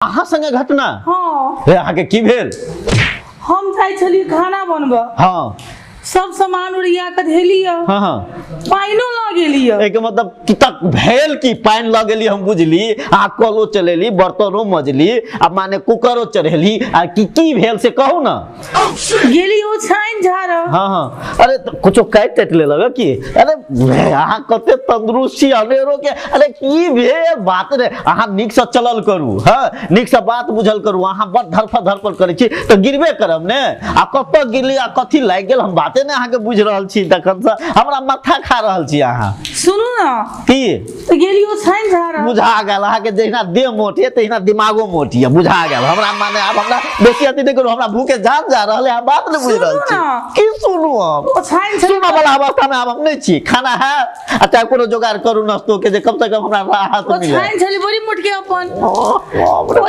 अहाँ संगे घटना? हाँ। हे, अहाँके की भेल? हम जाइ छलियै खाना बनबऽ। हाँ। सब सामान ओरिया के धेली। हाँ हाँ। पानिओ लऽ गेली। एहिके मतलब की तक भेल कि पानि लऽ गेली हम बुझली, आ कलो चलेली, बर्तनो मजली, आ माने कुकरो चढ़ेली, आ की की भेल से कहू ना। गेली ओ छानि झाड़। हाँ हाँ। अरे तो कुछो काटि ताटि लेलक की? अरे अहाँ कते तंदुरुस्त छी अनेरो के। अरे की भेल बात रे? अहाँ नीकसँ चलल करू, हाँ, नीकसँ बात बुझल करू। अहाँ बड़ धरफड़ धरफड़ करै छी तऽ गिरबे करब ने। आ कतऽ गिरली आ कथी लागि गेल हम बाते ने अहाँके बुझि रहल छी, तखनसँ हमरा माथा खा रहल छी अहाँ। सुनू ना। की? तऽ गेली ओ छानि झाड़। बुझा गेल, अहाँके जहिना देह मोट यऽ तहिना दिमागो मोट यऽ, बुझा गेल हमरा। माने आब हमरा बेसी अथी नहि करू, हमरा भूखे जान जा रहल है, हम बात नहि बुझि रहल छी। की सुनू हम? सुनऽ वाला अवस्था में आब हम नहि छी। खाना है आ चाहे कोनो जोगाड़ करू नाश्तो के, जे कम से कम हमरा राहत मिले। छानि छली बड़ी मोटके अपन। बाप रे।